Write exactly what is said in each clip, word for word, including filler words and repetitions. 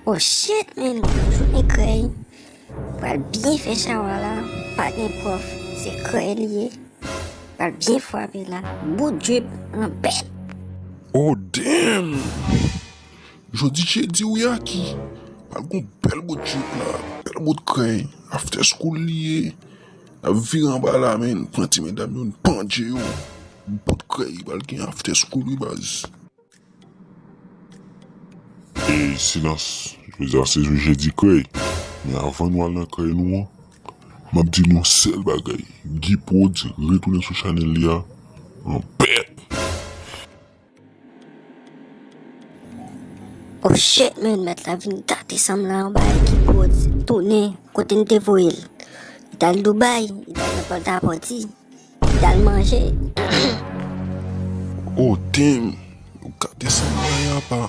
Oh shit, man, jounen krèy. Pral byen fè chawa la, pa gen pwòf, se krèy li ye. Pral byen frape la, bout drip, an bèt. Oh damn! Jodi jedi wi aki. Pral gon bèl bout drip la, bèl bout krèy. After school li ye. N ap vire anba la, men pran ti medam yo, n pandje yo. Bout krèy, pral gen after school wi baz. Ey, silans. Jodi a se jou jedi krèy. Men avan nou al nan krèy nou an, m ap di nou sèl bagay. Guy Prodz retounen sou chanèl li a an bèt. Oh shit, man, mèt la vin gate san m la anba Guy Prodz. Tounen kote n te voye l. Li t al Dubai, li t al nan pòtapanti. Dal manje. Oh damn. Ou gate sa m la apa.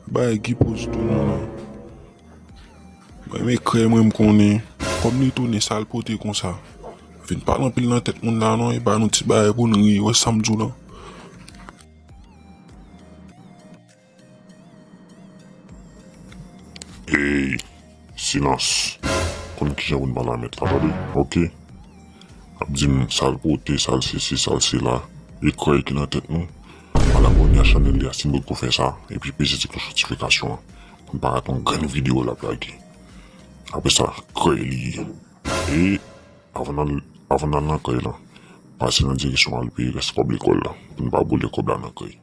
Bay Guy Prodz tou non non. Mwen men krèy mwen m konnen. Kòm li tounen sa l pote konsa. Vin pale anpil nan tèt moun la non, e ba nou ti bagay pou n ri, wè sa m di w lan. Ey, silans. Konn kijan pou n pale a mèt la, tande? Oke? Ap di m sa l pote, sa l sesi, sa l sela. E krèy ki nan tèt nou. Al abòne a chanèl li a si n potko fè sa. Epi peze ti klòch notifikasyon an. Pou n pa rate yon grenn videyo l ap lage. Apre sa, krèy li ye. E avan n al, avan n al nan krèy la, pase nan direksyon al peye rès kòb lekòl la. Pou n pa boule kòb la nan krèy.